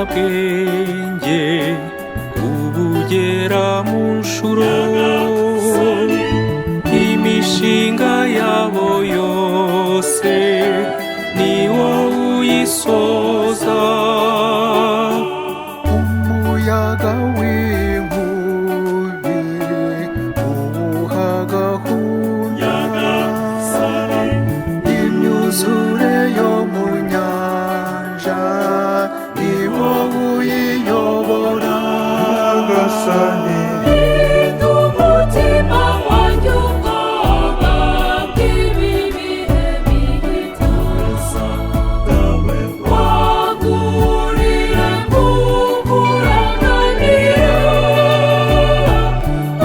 Umunyabwenge ubugera mu nshuro, imishinga yabo yose ni wowe uyisoza. Umuyaga w'inkubi uwuha gahunda, imyuzure yo mu nyanja ni wowe uyiyobora. Nyagasani. Umutima wanjye ubwoba bw'ibi bihe bihita, wagurire kukuranganira,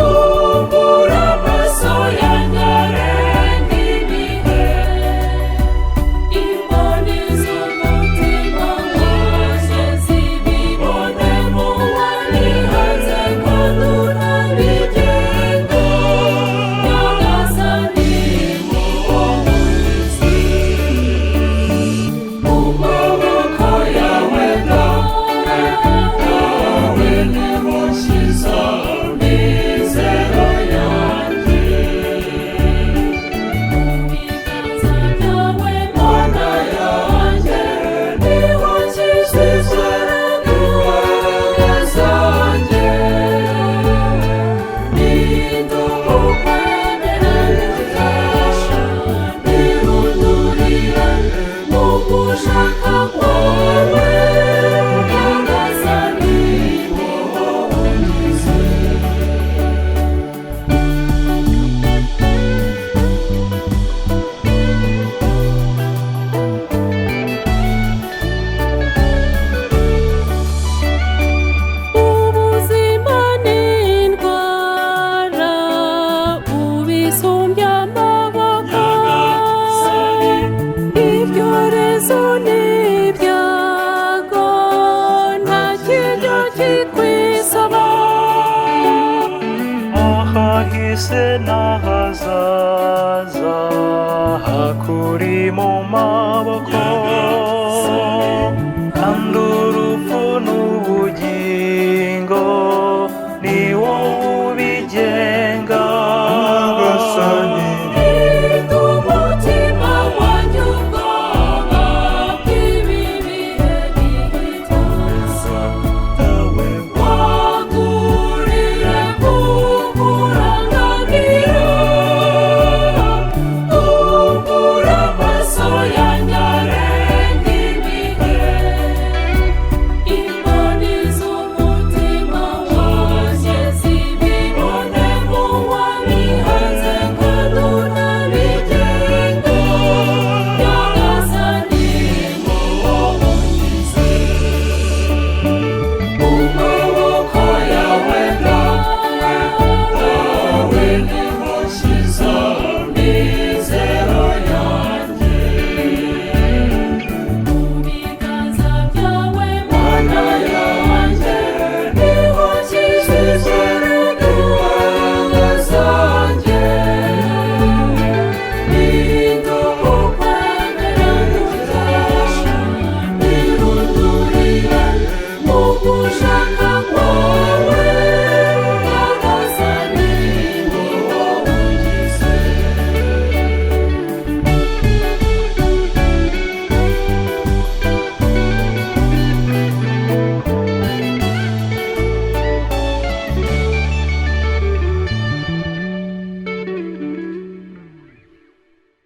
ubura amaso yanjye arenga ibihe, imboni z'umutima wanjye zibibonemo, warihanze kandi unabigenga. Nyagasani, ni wowe uzi, mu maboko yawe dawe, dawe niho nshyize amizero yanjye. Mu biganza byawe, Mana yanjye, niho nshyize imbaraga zanjye. Ninda ukwemera gukesha, nirundurire mu gushaka kwawe. Nyagasani, ni wowe unkiza. Ubuzima ni indwara, ubisumbya amaboko, ibyorezo n'ibyago, nta kijya kikwisaba. Ahahise n'ahazaza hakuri mu maboko, kandi urupfu.